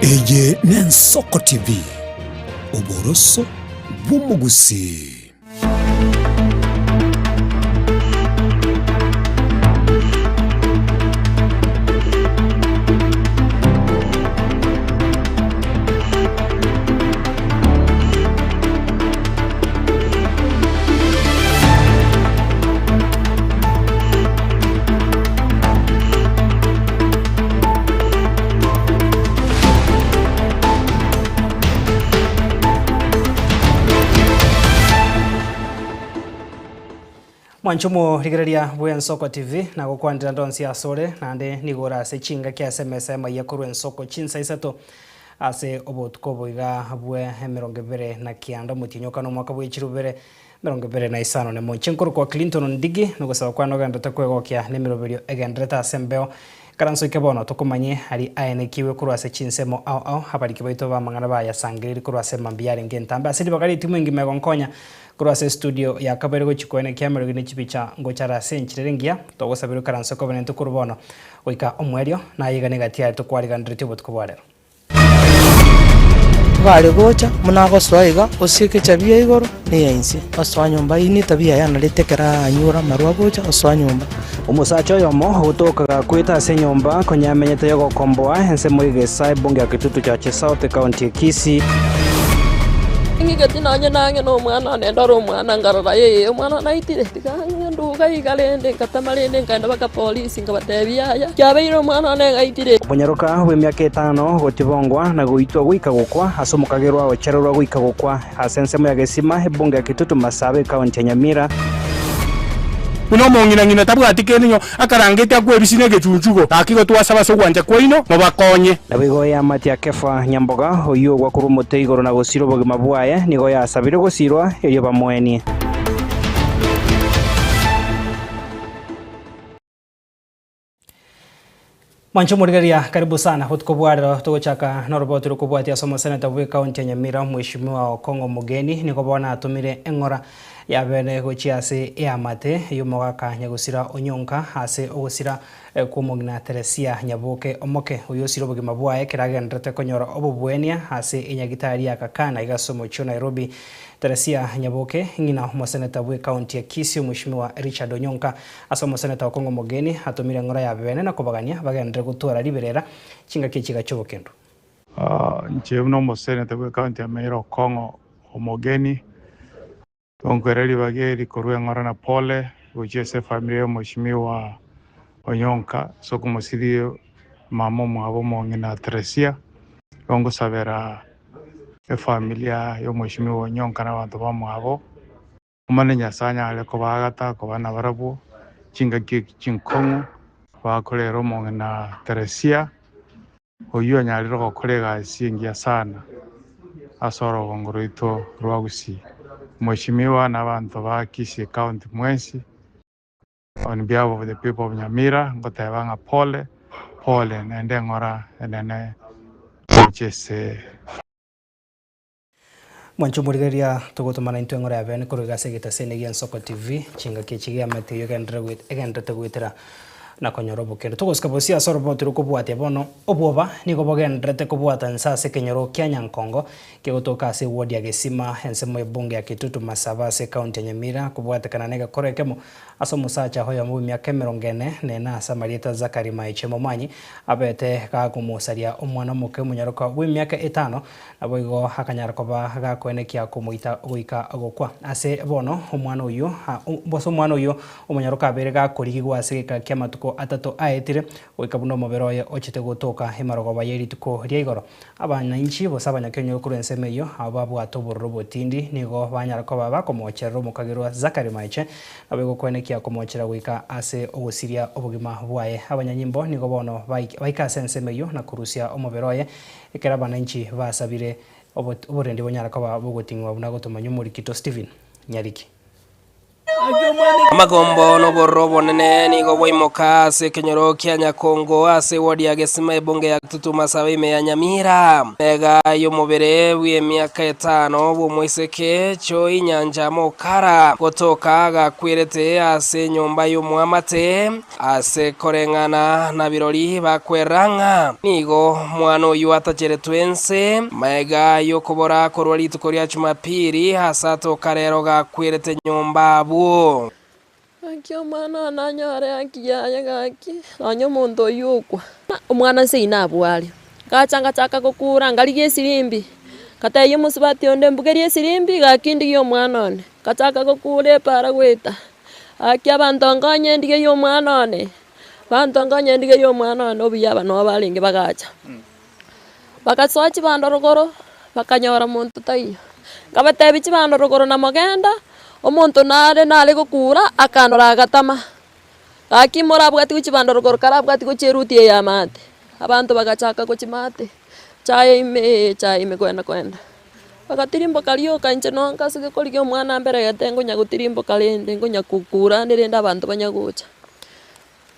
Eye n'Ensoko TV, oboroso bw'omogusii. Mwanche omorigereria bw'Ensoko TV, nagokwanera ndonsi asore, naende nigo ore ase chingaki ase emesa emaiya korwa Ensoko chinsa isato ase obotuko obo iga bwe emerongo ebere na kianda omotienyi okane omwaka bwe chirubere 25 nemo. Inche nkorokwa Clinton Ondigi, nogosaba kwane ogenderete kwegokia nemeroberio egenderete ase embeo. Ikaranso eke bono tokomanye aria aenekigwe korwa ase chinsemo ao ao, abariki baito b'amang'ana bayasangereiri korwa ase emambia yarenge entambe ase ribaga ri'etimu engima egonkonya korwa ase estudio ya kabere gochia koenekia amariogi ne chibicha ngochare ase enchera ere engiya. Togosabera ikaranso ekobe naintwe korwa bono goika omoerio, naye iga negati yaye tokwariganeretie obotuko bwa rero. Bare gocha, buna agosoa iga, osieke echabi ya igoro na eya inse, osoa nyomba. Eyio netabia yaye anarete ekero anyure amarwa agocha, osoa nyomba. Omosacha oyomo ogotoka gakwete ase enyomba konya amenyete y'ogokomboa ensemo y'egesaa ebunge ya Kitutu Chache South ekaunti ya Kisii. Ng'igeti nonye nang'e nomwana one ndore omwana nkarora ee omwana one aitire, tiga nduga iga rende ngatama rende nkaenda mpaka polisi nkabatebia yaya kiabeire omwana one iga aitire. Omonyaroka bw'emiaka etano gotibongwa na goitwa goika gokwa ase omokagerwa ochererwa goika gokwa ase ensemo ya Gesima, ebunge ya Kitutu Masaba, ekaunti ya Nyamira. Buna omong'ina-ng'ina tabwati kende onye akarangete akwebisia negechunchugo, gaki igo twasaba ase ogwancha kwaino, mobakonye. Naboigo eamate ya Kefa nyamboga, oyio ogwa korwa omote igoro na gosira obogima bwaye, nigo yasabire gosirwa, erio bamoenie. Mwanche omorigereria karibu sana botuko bwa rero togochaka noroboti rokobwatia ase omoseneta bwe county ya Nyamira Mheshimiwa Okong'o Omogeni nigo bono atomire eng'ora yabene gochia ase eamate yomogaka Nyagosira Onyonka ase ogosira kw'omong'ina Teresia Nyaboke Omoke oyio osire obogima bwaye ekero agenderete konyora obobuenia ase enyagitari ya Kakana iga ase omochie o Nairobi Teresia Nyaboke ng'ina omoseneta bwe county ya Kisii Mheshimiwa Richard Onyonka Ase omoseneta okong'a omogeni, atomire eng'ora ya bene na kobagania bagenderere gotwara riberera chingaki echiga chi'obokendu. Inche buna omoseneta bw'ecounty ya Meru Okong'o Omogeni, tonkwere ribaga eri korwa eng'ora na pole gochia ase efamiri ya Omweshimiwa Onyonka ase okomosiria mama omwabo omong'ina Teresia, igo ngosabera efamilia ya Omweshimiwa Onyonka na abanto bamwabo. Omanyene Nyasae anyare kobaagata koba nabarabwo chingaki echi chinkong'u, bakorera omong'ina Teresia, oyio onyarire gokora egasi engiya sana ase orogongo rwaito rwa Gusii. Mweshimiwa na abanto ba Kisii County mwensi, on behalf of the people of Nyamira, ngoteba ng'a pole pole naende eng'ora enene gochia ase. Mwanche omorigereria togotomana intwe eng'ora ya bene korwa iga ase egetaseni gia Ensoko TV, chingaki echi giamate eyio egenderere goet egendererete goetera na konyora obokendo. Togosika bosio ase oroboti rokobwatia bono, obwoba nigo bogendererete kobwata inse ase ekenyoro kia Nyankongo kegotoka ase eward ya Gesima ensemo y'ebunge ya Kitutu Masaba ase ecounty ya Nyamira kobwatekana na egekoro ekemo Ase omosacha oyomo bw'emiaka emerongo ene nene ase amarieta Zakari Maiche Momanyi abete gakomosaria omwana omoke omonyaroka bw'emiaka etano, naboigo akanyara koba gakoenekia komoita goika gokwa. Ase bono omwana oyio ase omwana oyio omonyaroka abeire gakorigigwa ase egeka ki'amatuko atato aetire, goika buna omobere oye ochete gotoka emarogoba ye rituko ria igoro. Abananchi gose abanyakenyoro korwa ensemo eyio, abwo babwate obororo obotindi, nigo banyara koba bakomocherera omokagerwa Zakari Maiche, nabo egokwenekia komochera goika ase ogosiria obogima bwaye. Abanyanyimbo nigo bono baika ase ensemo eyio na korusia omobere oye, ekero abananchi basabire oborendi bonyara koba bogoting'igwa buna gotomanywa omorikito Stephen Nyariki. Amagombo na obororo obonene nigo bwaimoka ase ekenyoro kia Nyakongo ase ewodi ya Gesima ebunge ya Kitutu Masabe ime ya Nyamira. Mega y'omobere bw'emiaka etano bw'omoiseke Choi Nyancha Mokara gotoka gakwerete ase enyomba y'omoamate Ase koreng'ana na birori bakwerera ng'a nigo omwana oyio atacheretwe ense, magega y'okobora korwa rituko ria Jumapili ase atoka rero gakwerete nyomba abwo. Gaki omwana one anyore haki yaye gaki, nonya omonto oyio okwa. Omwana nse ina abware, ngacha ngachaka gokura ngarigia esirimbi, ngatebia omosubati onde mbugerie esirimbi gaki ndigie omwana one, ngachaka gokura epara goeta. Gaki abanto nkonye ndigerie omwana one, abanto nkonye ndigerie omwana one obuya aba noo barenge bagacha. Bagasoa chibando rogoro, bakanyora monto taiyo. Nkabatebia chibando rogoro namogenda, omonto nare nare gokura akandora agatama. Gaki morabwati gochia chibando rogoro karabwati gochia eruti eye ya maate. Abanto bagachaka gochia maate, chaye ime chaye ime kwenda kwenda. Bagatirimboka rioka inche noo nkaseke korigia omwana mberegete ngonya gotirimboka rende ngonya kokura ande rende abanto banya gocha.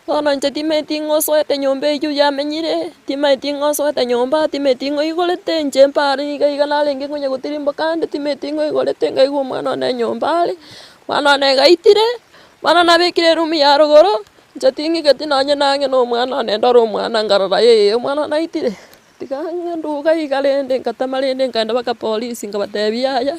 Bono inche timanyeti ng'a osoete nyomba eywo yamenyire, timanyeti ng'a osoete nyomba, timanyeti ng'a oigorete, inche mpare iga iga narenge ngonya gotirimboka ande, timanyeti ng'a oigorete nkaigwa omwana one nyomba are, omwana one iga aitire, omwana one abekire eroom ya rogoro, inche ting'igeti nonye nang'e na omwana one ndore omwana nkarora ee omwana one aitire. Tiga nduga iga rende, ngatama rende nkaenda mpaka polisi nkabatebia yaya,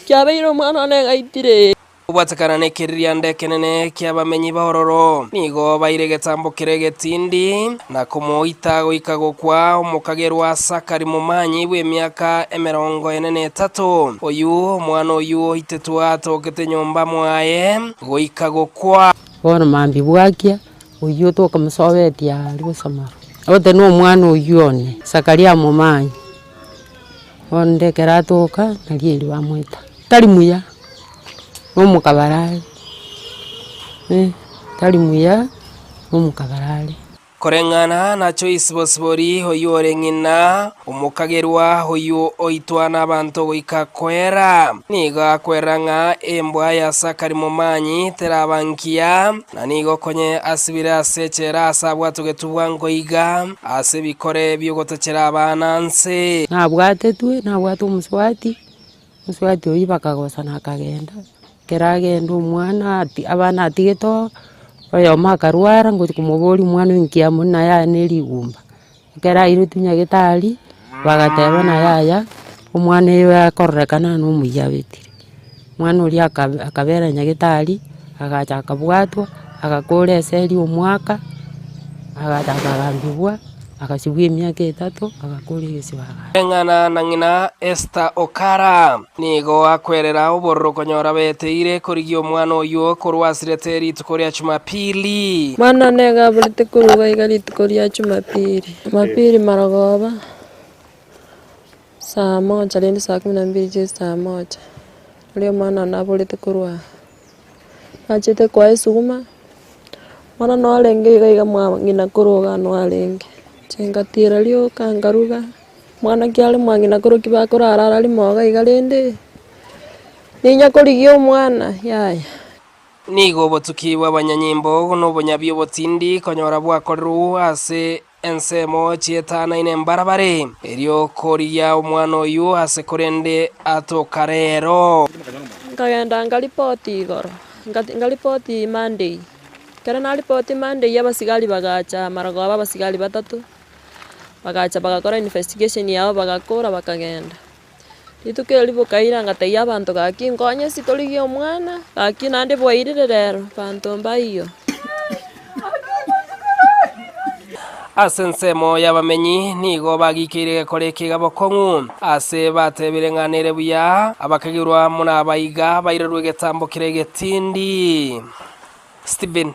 kiabeire omwana one gaitire. Kobwatekana nekeririanda ekenene ki'abamenyi b'ororo, nigo baire egetambo kere egetindi, na komoita goika gokwa omokagerwa Sakari momanyi bw'emiaka emerongo ene na etato, oyio omwana oyio oitetwe atokete nyomba mwaye goika gokwa. Bono mambia bwakia, Oyio tokomosobetia aria gose maro. Ote nomwana oyio one, Zakaria amomanyi, bono ekero atoka, nario erio bamoeta. Tari muya, nomokabara are, eh, tari muya, nomokabara are. Koreng'ana na Joyce Bosibori, oyio ore ng'ina omokagerwa oyio oitwa nabanto goika koera, nigo akwera ng'a embwa ya Sakari Momanyi teraba ngiya, Na nigo konye asibire ase echela aase abwatogetwe bwango iga, ase ebikore bi'ogotachera abana nse. Nabwatetwe, nabwate omosubati, omosubati oyio bakagosana akagenda, ekero agenda omwana ati abana atigete oo, oyomo akarwara ngochi komoboria omwana oyo nki amo naye aye na erigumba. Ekero airetwe nyagetari, bagateba ng'a yaya, omwana oyo akororekana na omoyio abetire. Omwana oria aka- akabera nyagetari, agacha akabwatwa, agakora eseri omwaka, agacha akagambigwa, agasibwa emiaka etato, agakora egesibo agacha. Eng'ana na ng'ina Esther Okara nigo akwerera obororo konyora beteire korigia omwana oyio korwa asirete rituko ria Jumapili. Omwana one iga aborete korwa iga rituko ria Jumapili, Jumapili marogoba, saa moja rende saa kumi na mbili chia saa moja, riria omwana one aborete korwa aa. Nachete koa esuguma, bono norenge iga iga mwa ng'ina koro iga nwarenge, inche ngatira rioka nkaruga, mwana ki are mwa ng'ina koro ki bakorara ara rimo iga iga rende, ninya korigia omwana yaya. Nigo obotuki bw'abanyanyimbo na obonyabi obotindi konyora bwakorerwe ase ensemo chietanaine mbarabare, erio korigia omwana oyio ase korende atoka rero. Nkagenda nkaripoti igoro, nkaripoti Monday, ekero naripoti Monday abasigari bagacha marogoba abasigari batato, bagacha bagakora investigation yabo bagakora bakagenda. Rituko erio bokaira ngatebia abanto gaki nkonye ase torigie omwana, gaki naende bwairire rero, banto mbaiyo. Ase ensemo y'abamenyi nigo bagikeire egekora eke iga bokong'u, ase batebire ng'a nere buya abakagerwa buna abaiga bairerwe egetambo kere egetindi. Stephen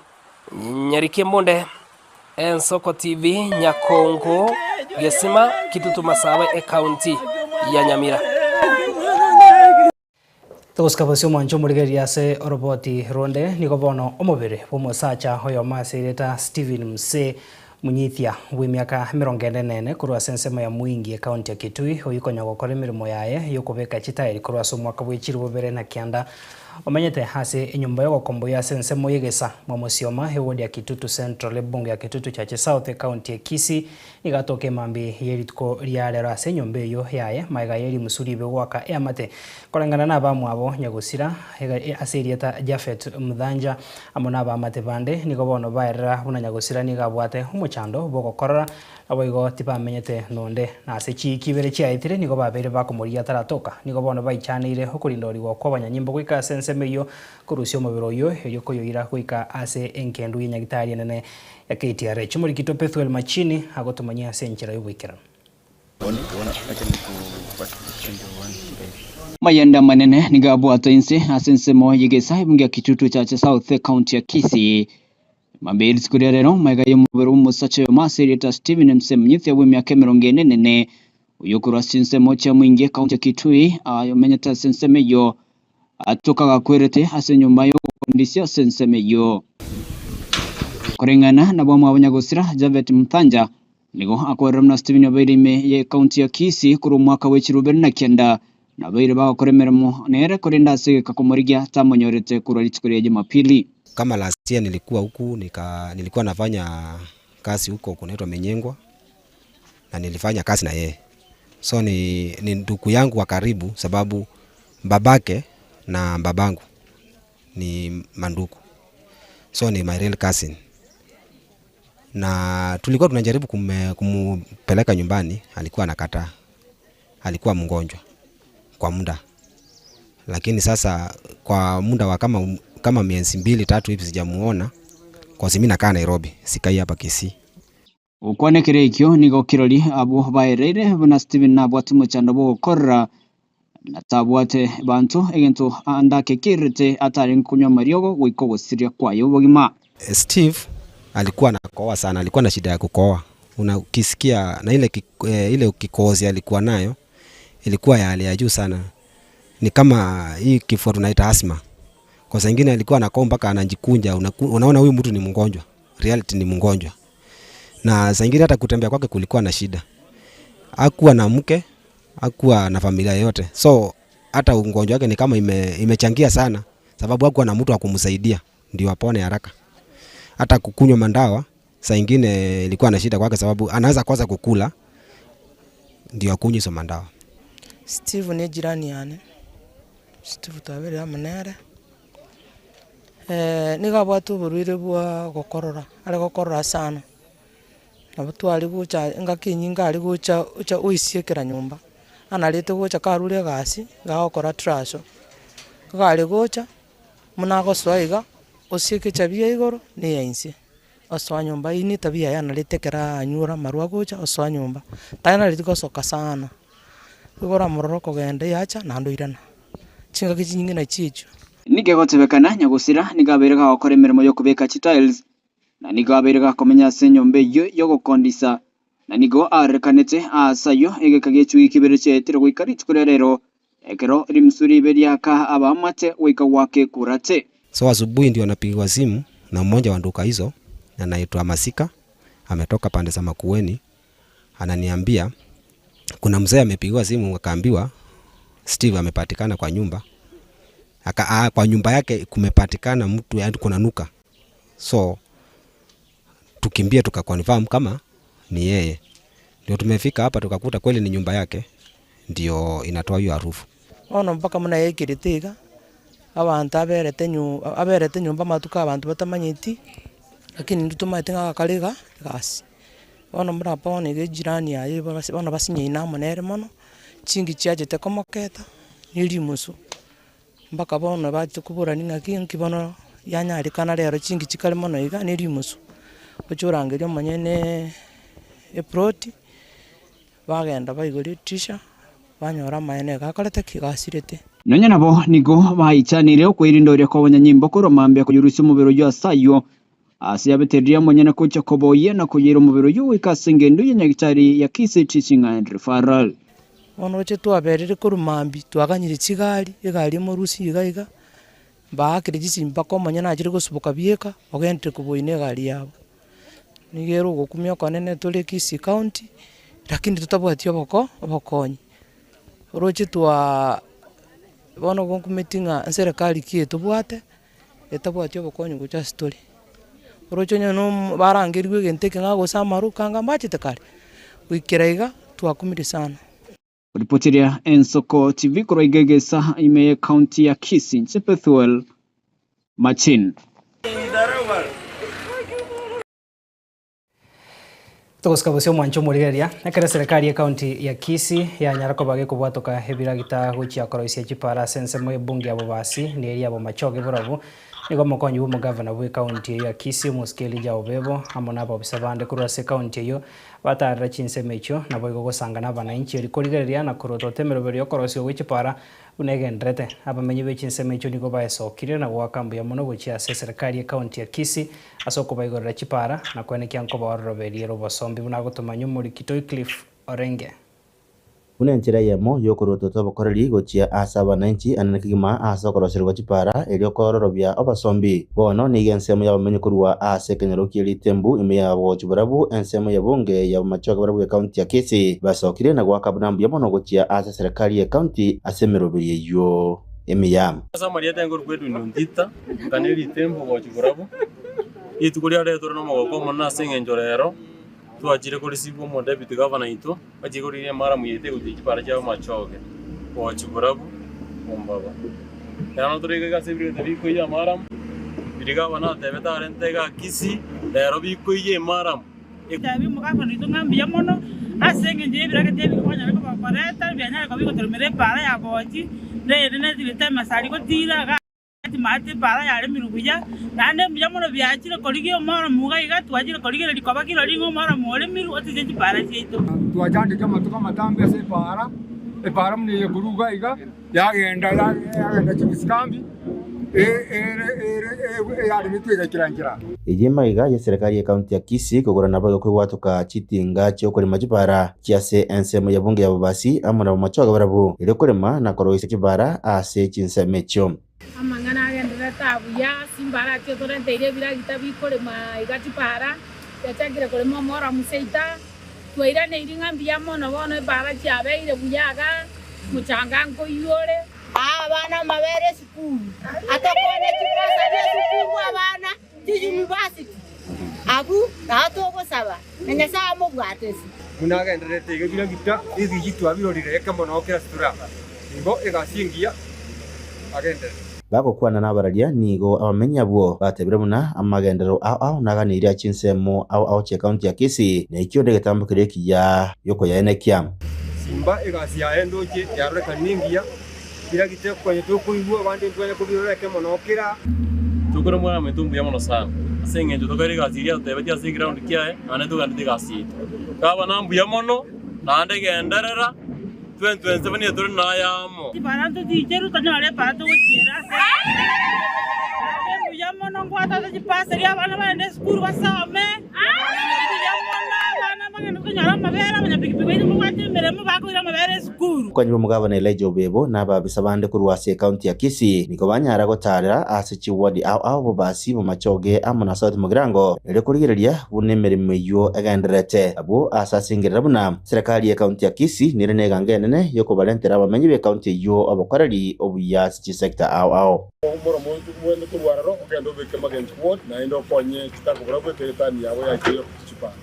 Nyarikembunde, Ensoko TV, Nyakongo, Gesima, Kitutu Masaaba, Ecounty ya Nyamira. Togosika bosio omwancho omorigereria ase oroboti ronde nigo bono omobere bw'omosacha oyomo ase erieta Stephen Msee Munyithia bw'emiaka emerongo ene na ene korwa ase ensemo ya Mwingi ekaunti ya Kitui oyio konya gokora emeremo yaye y'okobeka chitairi korwa ase omwaka bwe chilifu bibere na kianda. Omenyete ase enyomba y'ogokomboyia ase ensemo y'egesa mwa Mosioma, ewodi ya Kitutu Central, ebunge ya Kitutu Chache South, ekaunti ya Kisii, nigo atoka emambia ye rituko ria rero ase enyomba eyio yaye magega ye rimusu ribe goaka eamate koreng'ana nabamwabo Nyagosira ase erieta Japhet Mthanja amo nabaamate bande nigo bono baerera buna Nyagosira nigo abwate omochando bw'ogokorora Naboigo tibamenyete nonde, na ase chiiki ibere chiaetire nigo babeire bakomorigia ataratoka. Nigo bono baichaneire okorindorigwa kw'abanyanyimbo goika ase ensemo eyio korusia omobere oyio, erio koyoira goika ase engendu ye nyagitari enene ya KTRH. Omorikito Pethuel Machini agotomanyia ase enchera y'oboikeranu. Amayanda amanene nigo abwatwa inse ase ensemo y'egesae ebunge ya Kitutu Chache South, Ekaunti ya Kisii. Mambia rituko ria rero, magega y'omobere bw'omosacha oyomo ase erieta Stephen Msemnyithia bw'emiaka emerongo ene nene, oyio okorwa ase chinsemo chia Mwingi ekaunti ya Kitui, omenyete ase ensemo eyio, atoka gakwerete ase enyomba y'ogokondisia ase ensemo eyio. Koreng'ana nabamwabo nyagosira Japhet Mthanja, Nigo akwerera buna Stephen obeire ime y'ecounty ya Kisii korwa omwaka bwe chirubere na kianda, na babeire bagokora emeremo nere korende ase egeka komorigia tamonyorete korwa rituko ria Jumapili. Kama last year nilikuwa huku nika nilikuwa nafanya kazi huko kunaitwa Menyengwa na nilifanya kazi na yeye so ni, ni ndugu yangu wa karibu sababu babake na babangu ni mandugu so ni my real cousin na tulikuwa tunajaribu kumpeleka nyumbani, alikuwa anakataa, alikuwa mgonjwa kwa muda, lakini sasa kwa muda wa kama, kama miezi mbili tatu hivi sijamuona, kwa mimi nakaa Nairobi, sikai hapa Kisii. Gokwana ekero ekio nigo kirori abwo baereire buna Stephen nabwate omochando bw'ogokorora na tabwate banto, egento ande akekerete atarenge konywa amariogo goika ogosiria kwaye obogima. Steve alikuwa anakohoa sana, alikuwa na shida ya kukohoa. Unakisikia na ile, ile kikohozi alikuwa nayo ilikuwa ya hali ya juu sana, ni kama hii kifua tunaita asthma. Kwa saa ingine alikuwa anakohoa mpaka anajikunja, unaona huyu mtu ni mgonjwa, reality ni mgonjwa. Na saa ingine hata kutembea kwake kulikuwa na shida. Hakuwa na mke, hakuwa na familia yote, so hata ugonjwa wake ni kama ime, imechangia sana, sababu hakuwa na mtu wa kumsaidia ndio apone haraka. Hata kukunywa mandawa saa ingine ilikuwa na shida kwake, sababu anaweza kosa kukula ndio akunywe hizo mandawa. Steve ne ejirani yane, Steve twaberire amo nere, nigo abwate oborwaire bwa gokorora, are gokorora sana. Nabo tware gocha engaki enyinge are gocha ocha oisiekera nyomba, anarete gocha karure egasi, iga agokora traso. Iga are gocha, buna agosoa iga, osieke echabia ya igoro na eya inse, osoa nyomba eywo na etabia yaye anarete ekero anyure amarwa agocha osoa nyomba, tanareti gosoka sana, igo oramorore okogenda eacha naende oirana, chingaki chinyinge nachio echio. Nigo egotebekana nyagosira nigo abeire gagokora emeremo y'okobeka chitiles Na nigo abeire gakomenya ase enyomba eyio y'ogokondisa, na nigo arorekanete aase ayio egeka gie chiwiki ibere chiaetire goika rituko ria rero, ekero rimisu riibe riaka abaamate goika goaka ekurate. So asubuhi ndio napigiwa simu na mmoja wa duka hizo anaitwa Masika ametoka pande za Makueni ananiambia kuna mzee amepigiwa simu akaambiwa Steve amepatikana kwa nyumba aka, a, kwa nyumba yake kumepatikana mtu yaani kunanuka so tukimbie tukaconfirm kama ni yeye. Ndio tumefika hapa tukakuta kweli ni nyumba yake ndio inatoa hiyo harufu. Bono mpaka buna yaikirete iga, abanto aberete nyu aberete nyomba amatuko abanto batamanyeti, lakini intwe tomaete ng'a agakora iga egasi. Bono buna bono iga ejirani yaye bono basinyaine amo nere mono, chingi chiachete komoketa, ne rimusu. Mpaka bono bachia koborania ng'aki nki bono yanyarekana rero chingi chikare mono iga ne rimusu, oche orangerie omonyene eploti, bagenda baigora edirisha, banyora amaene iga akorete ki? Iga asirete. Nonya nabo nigo baichanire okwerinda oria kw'abanyanyimbo korwa mambia koyorusia omobere oyio ase ayio, ase abetereria omonyene gocha koboyia na koyeira omobere oyio goika ase engencho ya nyagitari ya Kisii Teaching and Referral. Bono roche twaberire korwa mambia, twaganyire chigari, egari emorusia iga iga, mbaakire chisimi mpaka omonyene achire gosuboka bieka, ogendire koboyia na egari yabo. Nigo ere ogokumia okonene tore Kisii county, lakini totabwati oboko obokonyi. Roche twaa. Bono gonkumeti ng'a enserekari ki etobwate, etabwati obokonyi gocha ase tore. Oroche onye no barangerigwe egento eke ng'a gose amaruka anga mbachete kare, goikera iga twakumire sana. Ripoteria Ensoko TV korwa iga egesa ime ye county ya Kisii, inche Bethuel Machin. Togosika bosio omwancho omorigereria, ekero eserekari y'ecounty ya Kisii yanyara koba gekobwatoka ebiragita gochia koroisia chipara ase ensemo y'ebunge ya Bobasi na eria ya Bomachoge Borabu, nigo omokonyi bw'omogavana bw'ecounty eyio ya Kisii Omosike Elijah Obebo amo na abaofisa bande korwa ase ecounty eyio Batarera chinsemo echio, naboigo gosanga nabananchi erio korigereria na korotota emeroberi y'okorosigwa gwe chipara buna egendererete. Abamenyi be chinsemo echio nigo baesokire na goaka mbuya mono gochia ase eserekari y'ecounty ya Kisii ase okobaigorera chipara na koenekia nkoba ororoberie rw'obosombi buna agotomanywa omoriki Toycliffe Orenge. Buna enchera eyemo y'okorotota obokoreri gochia ase abananchi anene kegima ase okoroserigwa chipara erio koororobia obosombi. Bono nigo ensemo y'abamenyi korwa ase ekenyoro kie Ritembu ime ya Bogochi Borabu ensemo y'ebunge ya Bomachoge Borabu ecounty ya Kisii basokire na goaka buna mbuya mono gochia ase eserekari y'ecounty ase emeroberi eyio emiya. Ase amarieta enkorokwa Edwin Ontita, nkane Ritembu Bogochi Borabu, rituko ria rero tore nomogoko omonene ase eng'encho rero twachire korisibwa omo deputy governor oito. Bachie korigia emaramu yaito egochia chipara chiabo machoge, gochia borabu, bombaba. Ekero notore iga ase ebirete bikoiyia amaramu, riria gavana atebete arente iga Kisii, rero bikoiyia emaramu. Teebia omogaka oito ng'a mbuya mono ase engencho y'ebiragete ebi kwanyare koba okoreta, bianyare koba bigotoromera epaara ya bochi, na eyende netigete emesari gotiira iga. Timanyeti epaara yaremirwe buya, naende mbuya mono biachire korigia omoromu iga iga, twachire korigereria koba kirori ng'a omoromu oremirwe otiche chipaara chiaito. Twachandete amatuko amatambe ase epaara, epaara buna eye korwa iga iga, yagenda yagenda chibisikambi, ere yaremetwe egaikera nchera. Eyio magega y'eserekari y'ecounty ya Kisii kogora naboigo kwegwatoka chitinga chi'okorema chipara chi'ase ensemo ya bunge ya Bobasi amo na Bomachoge barabwo, erio korema na koroisia chipara ase chinsemo echio. Amang'ana agendererete aa buya, Simbarati otorenteire ebiragita bikorema iga chipara, yachakire korema omoro seita, twairaneirie ng'a mbuya mono bono epara chiabeire buya iga, mochanga nkoiywa ore. Aa abana amabere esukuru, atokone chibasari esukuru abana chiyunivasiti, abwo nao togosaba, na Nyasae amobwatesi. Buna agendererete iga biragita ebichi twabirorire ekemo nao kera ase tore aa. Igo egasi engiya agenderere. Bagokwana nabararia nigo abamenyi abwo batebire buna amagenderero ao ao naganeirie ase chinsemo ao ao chi'ecounty ya Kisii, na ekio negetambo keria ekiya giokoyaenekia. Simba egasi yaye ndoche yarorekana nengiya, biragite konya tokoigwa abande ntwanya kobirora ekemo nao kera. Tokore omwana ominto mbuya mono sana, ase eng'encho tokaire egasi eria atotebetie ase eground kiaye, naende togenderete egasi yaito. Gavana mbuya mono, naende genderera, 2027 nigo tore naye amo. Chipara ntochicheru tonyore epara togochiera ase Naende mbuya mono ngwatate chipaseri abana bagende esukuru basome, mbuya mono abana bagende konyora amabere abanyapikipiki baito mbabwate emeremo bakoira amabere esukuru. Omokonyi bw'omogabana Elijah Obebo na ababisa bande korwa ase ekaunti ya Kisii nigo banyara gotaarera ase chiwadi ao ao Bobasi, Bomachoge amo na South Mugirango erio korigereria buna emeremo eyio egendererete. Abwo ase asengerera buna Serikali y'Ekaunti ya Kisii nere negango enene y'okobarentera abamenyi b'ekaunti eyio obokoreri obuya ase chisecta ao ao. Omoromo oito bwende korwa aroro ogende obeke magencho ward naende okonye chitako barabwo ekero etani yabo yachire yokotia chipara.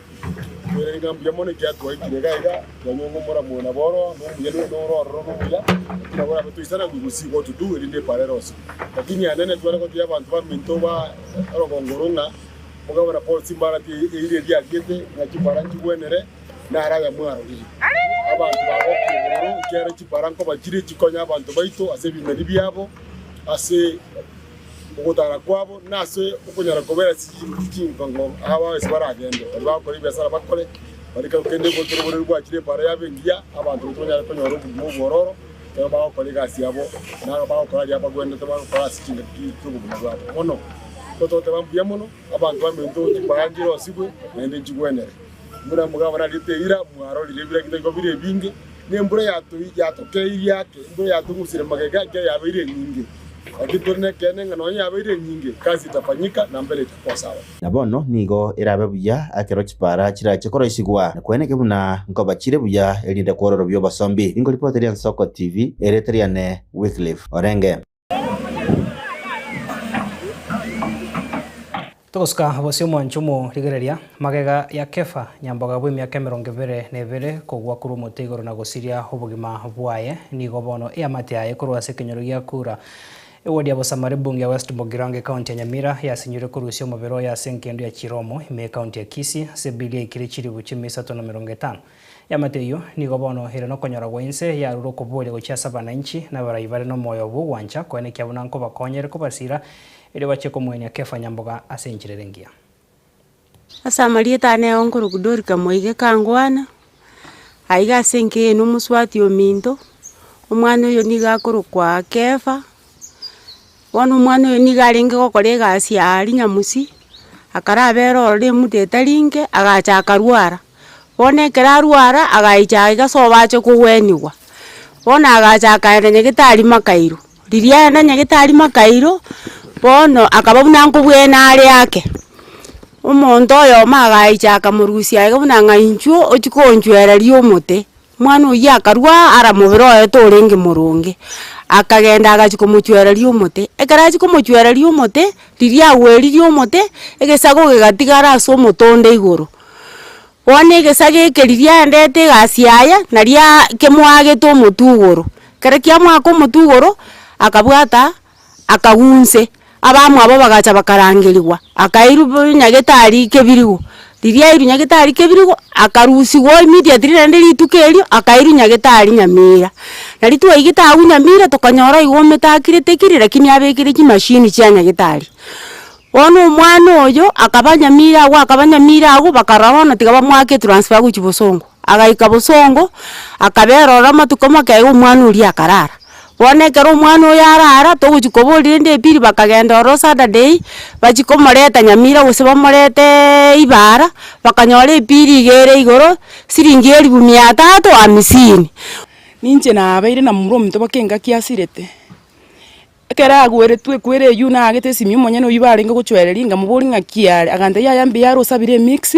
Toirane ng'a mbuya mono ekiagera twaikire iga iga twanyora ng'a omoramo oyo nabo oro nomuya noro ororo nomuya lakini nabo orabe toisana we will see what to do erinde epara erosiwe. Lakini anene tware gotebia abanto baminto ba orogongo oro ng'a Omogabana Paul Simbarati eira eria ariete ng'a chipara nchigwenere naro aya mwarorire. Abanto bagokire bororo ekiagera chipara nkoba chire chikonya abanto baito ase ebimeri biabo, ase ogotara kwabo, na ase okonyara kobera ase chingongo aba ase baragende. Baria bagokora ebiasara bakore, baria kende goetera oboreri bwachire epara yabo engiya, abanto baito banyare konyora obogima obwororo ekero bagokora egasi yabo, na bagokora aria bagwenerete bagokora ase chingaki chi'obogima bwabo. Bono toteba mbuya mono. Abanto baminto chimbaga nchirosigwe, naende nchigwenere. Buna mokabana rieta eira, mwarorire ebiragita nigo bire ebinge, na embura yatokeirie ake, embura yatong'usire magega, ekiagera yabeire enyinge. Lakini tore nekeene ng'a nonya yabeire enyinge, kazi itafanyika na mbere itakuwa sawa. Na bono nigo erabe buya ekero chipara chirache koroisigwa, na kweneke buna nkoba chire buya erinde kwororobia obosombi. Ninkoripoteria Nsoko TV, erieta riane Wycliffe Orenge. Togosuka bosio omwancho omorigereria, magega ya Kefa, nyamboga bw'emiaka 22 kogwa korwa omote igoro na gosiria obogima bwaye, nigo bono eamate yaye korwa ase ekenyoro gia Kura, ewodi ya Bosamari ebunge ya West Mugirango ekaunti ya Nyamira yasinyirwe korusia omobere oye ase engendu ya Chiromo ime ekaunti ya Kisii ase ebili yaikire chilifu chimia isato na 50. Eamate eyio nigo bono ere nokonyora gwa inse yarure okoboria gochia ase abananchi na abarai bare nomoyo bw'ogwancha koenekia buna nkobakonyere kobasira Erio bachie komoenia Kefa nyamboga ase enchera ere engiya. Ase amarieta ane nigo nkorokwa Dorika Moige Kangwana, aiga ase enka eye nomosubati ominto, omwana oyo nigo akorokwa Kefa, bono omwana oyo nigo arenge gokora egasi aria Nyamusi, akarabera ororo emuda etari inke, agacha akarwara, bono ekero arwara agaicha aiga sobo ache kogweniwa, bono agacha akaenda nyagetari makairo. Riria aenda nyagetari makairo, bono akaba buna nkobwena are ake, omonto oyomo agaicha akamorusia iga buna ng'a inchuo ochie konchwereria omote, omwana oyio akarwa ara mobere oye torenge moronge, akagenda agachia komochwereria omote, ekero achia komochwereria omote, riria agweririe omote, egesago gegatigara ase omote onde igoro. Bono egesago eke riria aendete egasi yaye, naria kemoagete omotwe igoro, ekero kiamoaka omotwe igoro, akabwata akagunse, abamwabo bagacha bakarangerigwa, akairwa nyagetari kebirigo, riria airwe nyagetari kebirigo, akarusiwa immediately naende rituko erio, akairwa nyagetari nyamira. Nari twaigete agwo nyamira tokanyora igo omete akirete kiri lakini abekire chimashini chia nyagetari. Bono omwana oyo akaba nyamira agwo akaba nyamira agwo, bakarora bono tiga bamoake etransfer gochia bosongo. Agaika bosongo, akabera ororo amatuko make iga omwana oria akarara. Bono ekero omwana oyo arara, togochia koboria rende epili bakagenda ororo Saturday, bachia komoreta nyamira gose bamoreteeee ibara, bakanyora epili iga ere igoro, siringi elifu mia tatu hamsini. Ninche nabeire na momura ominto mpaka engaki asirete. Ekero agweretwe ekwere eyio naagete esimi omonyene oyio barenge gochwereria, nkamoboria ng'aki are, agantebia yaya mbuya are osabire emix,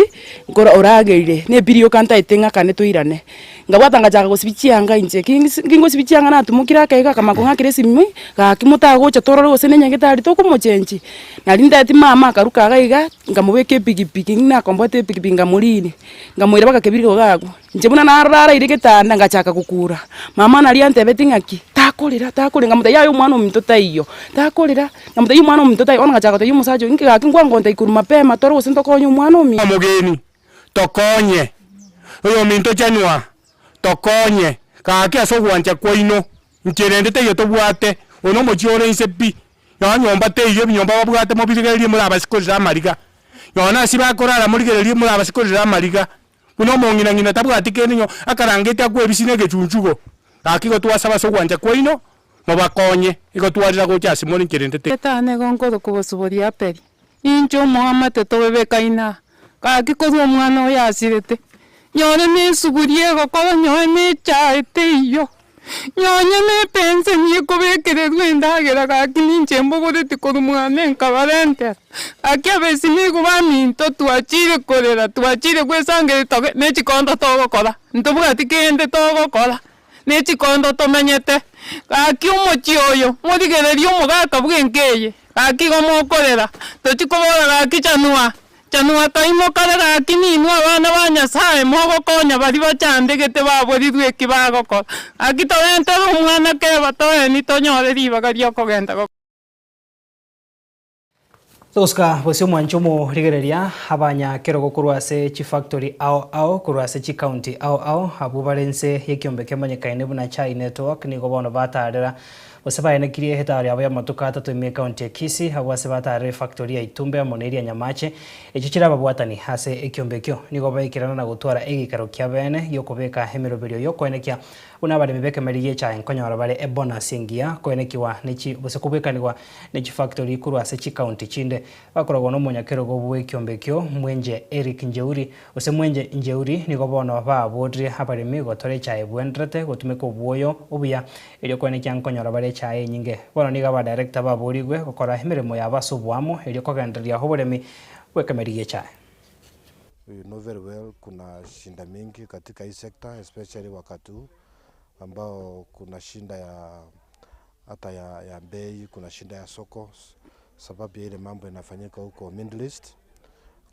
nkoro orageire, na epili yoka ntaete ng'akane toirane. Nkabwata ngachaka gosibia chianga inche, kingisi kingosibia chianga natumokire ake iga akamanya kong'akera esimi, gaki motagocha torore gose na enyagetari tokomochenchi. Nari ntaeti mama akaruka iga iga, nkamobeka epikipiki, nakomboete epikipiki nkamorinia, nkamoira mpaka kebirigo iga agwo. Inche buna narora araire getanda ngachaka gokura, mama naria antebetie ng'aki, takorera takorera, nkamotebia yaya omwana ominto taiyo, takorera, nkamotebia omwana ominto taiyo, bono ngachaka gotebia omosacha oyo inki gaki nkwangonta korwa mapema tore gose ntokonye omwana ominto. Omogeni, tokonye, oyominto chanwa, tokonye, gaki ase ogwancha kwaino, inche rende taiyo tobwate, oyo nomochie ore inse pi, nonya nyomba teiyo ebinyomba babwate mobirigererie morabase korera amariga, nonya ase bakorara morigererie morabase korera amariga. Buna omong'ina-ng'ina tabwati kende onye akarangeti akwebisia negechunchugo, gaki igo twasaba ase ogwancha kwaino, mobakonye, igo twarira gocha ase more inche rende te. Etana igo nkorokwa bosuboria Aperi, inche omoamate tobebekaine aa, gaki korwa omwana oyo asirete, nyore na esuguria egokora nyore na echae teiyo. Nonya nepenseni ekobekererwa endagera gaki ninche mbogoreti korwa mwane nkabarentera. Gaki abesi nigo baminto twachire korera twachire gwesangereria toge ne chikondo togokora, ntobwati kende togokora, ne chikondo tomenyete. Gaki omochie oyo morigererie omogaka bw'enka eye, gaki igo mokorera, tochi kobora gaki chanua. Chanwa taimokare gaki ninwe abana ba Nyasae mogokonya baria bachandegete baborirwe eki bagokora. Gaki torentere omwana keba toeni tonyore ribaga ri'okogenda gokora. Togosuka bosio omwancho omorigereria abanyakerogo korwa ase chifactory ao ao korwa ase chicounty ao ao abwo bare inse y'ekiombe kemanyekaine buna Chai Network nigo bono batarera Gose baenekirie etaaro yabo y'amatuko atato ime ekaunti ya Kisii, abwo ase bataarire efactori ya Itumbe amo neria ya Nyamache, echio chire ababwatani ase ekiombe ekio. Nigo baikerana na gotwara egeikaro kia beene gi'okobeka emeroberio y'okoenekia buna abaremi b'ekemeri gi'echae nkonyora bare ebonus engiya koenekiwa ne chi gose kobwekanigwa ne chifactori korwa ase chikaunti chinde. Bakoragwa nomonyakerogo bw'ekiombe ekio Mwenje Eric Njeuri Gose mwenche njeuri, nigo bono baaborire abaremi gotora echae ebwenderete gotumeka obwoyo obuya, erio koenekia nkonyora bare. echae enyinge. Bono nigo abadirector baborigwe gokora emeremo yabo ase oboamo erio kogendereria oboremi bw'ekemeri gi'echae. You know very well kuna shinda mingi katika hii sector especially wakati huu ambao kuna shinda ya hata ya, ya bei, kuna shinda ya soko sababu ya ile mambo inafanyika huko Middle East.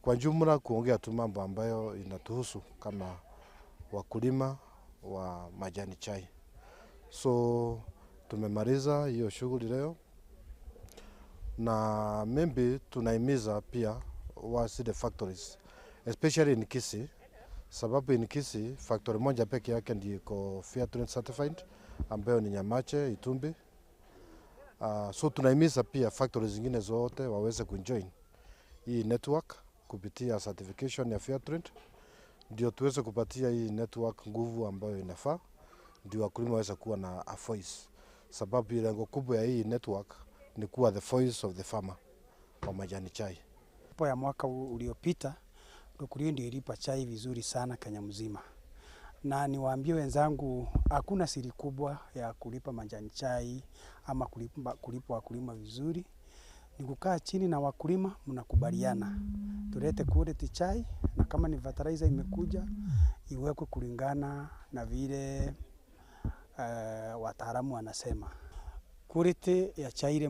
Kwa jumla kuongea tu mambo ambayo inatuhusu kama wakulima wa majani chai. So tumemaliza hiyo shughuli leo na maybe tunahimiza pia wa zile factories especially in Kisii, sababu in Kisii factory moja peke yake ndio iko fair trade certified ambayo ni Nyamache Itumbi. So tunahimiza pia factories zingine zote waweze kujoin hii network kupitia certification ya fair trade, ndio tuweze kupatia hii network nguvu ambayo inafaa, ndio wakulima waweze kuwa na a voice, sababu lengo kubwa ya hii network ni kuwa the voice of the farmer wa majani chai. Po ya mwaka uliopita Lukulio ndio ilipa chai vizuri sana Kenya mzima, na niwaambie wenzangu, hakuna siri kubwa ya kulipa majani chai ama kulipa wakulima vizuri. Ni kukaa chini na wakulima, mnakubaliana tulete quality chai, na kama ni fertilizer imekuja iwekwe kulingana na vile wataalamu wanasema. Quality ya chai ile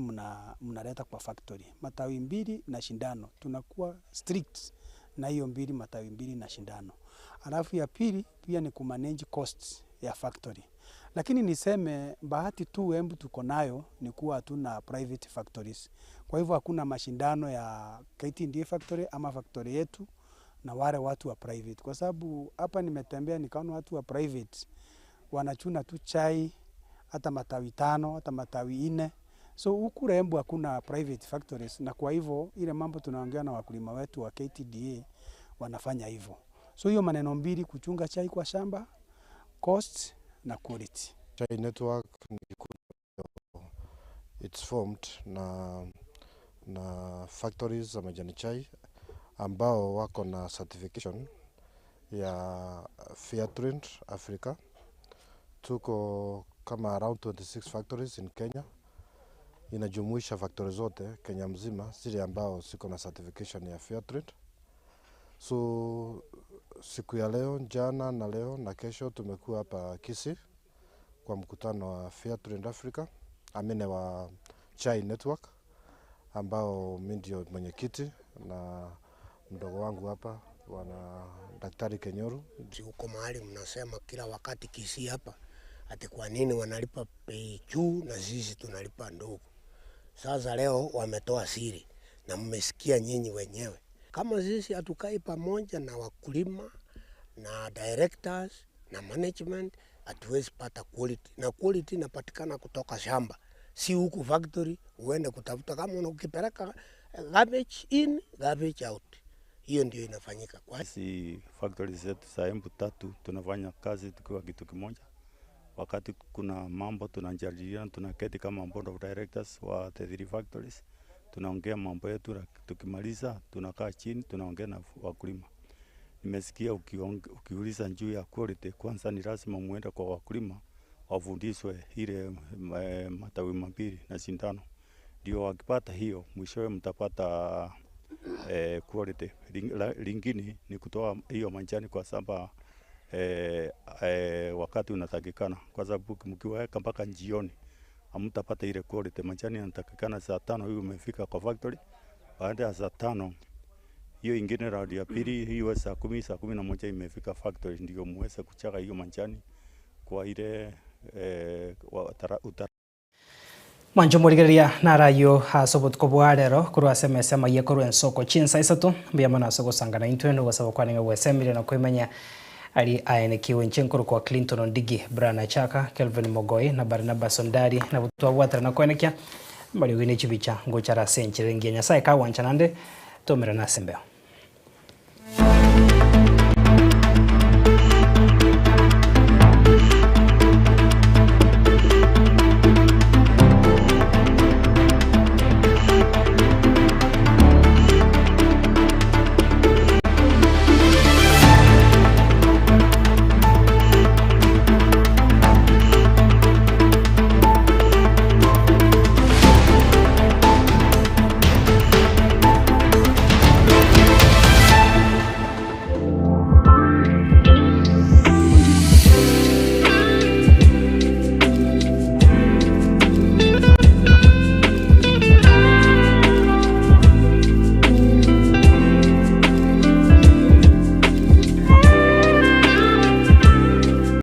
mnaleta kwa factory, matawi mbili na shindano, tunakuwa strict na hiyo mbili, matawi mbili na shindano. Alafu ya pili pia ni kumanage costs ya factory. Lakini niseme bahati tu Embu tuko nayo ni kuwa hatuna private factories. Kwa hivyo hakuna mashindano ya KTDA factory ama factory yetu na wale watu wa private. Kwa sababu hapa nimetembea nikaona watu wa private wanachuna tu chai hata matawi 5 hata matawi 4. So huku Embu hakuna private factories, na kwa hivyo ile mambo tunaongea na wakulima wetu wa KTDA wanafanya hivyo. So hiyo maneno mbili, kuchunga chai kwa shamba, cost na quality. Chai network ni kikundi it's formed na factories za majani chai ambao wako na certification ya Fair Trade Africa. Tuko kama around 26 factories in Kenya. Inajumuisha factory zote Kenya mzima zile ambao ziko na certification ya Fair Trade. So siku ya leo, jana na leo na kesho tumekuwa hapa Kisii kwa mkutano wa Fair Trade Africa, amine wa Chai Network, ambao mimi ndio mwenyekiti na mdogo wangu hapa bwana Daktari Kenyoru. Huko mahali mnasema kila wakati Kisii hapa ati kwa nini wanalipa bei juu na sisi tunalipa ndogo. Sasa leo wametoa siri na mmesikia nyinyi wenyewe. Kama sisi hatukai pamoja na wakulima na directors na management, hatuwezi pata quality. Na quality inapatikana kutoka shamba, si huku factory uende kutafuta. Kama ukipeleka garbage in, garbage out. Hiyo ndio inafanyika. Kwa sisi factory zetu za Embu tatu tunafanya kazi tukiwa kitu kimoja. Wakati kuna mambo tunajadiliana, tunaketi kama board of directors wa the three factories, tunaongea mambo yetu, na tukimaliza tunakaa chini tunaongea na wakulima. Nimesikia ukiuliza juu ya quality, kwanza ni lazima muende kwa wakulima wafundishwe ile matawi mambili na sindano, ndio wakipata hiyo mwishowe mtapata quality. Lingine ni kutoa hiyo majani kwa shamba wakati unatakikana, kwa sababu mkiweka mpaka jioni hamtapata ile quality. Majani yanatakikana saa 5 hiyo umefika kwa factory, baada ya saa 5 hiyo ingine round ya pili hiyo saa 10, saa 11 imefika factory, ndio muweze kuchaka hiyo majani kwa ile Mwancho morigereria narayo ase obotuko bwa rero korwa ase emesa emaye korwa ensoko chinsa isato mbuya mono ase ogosangana intwe nogosaba kwanenge gwesemire na koimanya ari aenekiwe inche nkoro kwa Clinton Ondigi, Brian Achaka, Kelvin Mogoi na Barnabas Ondari nabo twabwatera na koenekia mbari ogine chibicha ngochara ase enchera engiya Nyasaye kagwancha nande tomera nase embeo.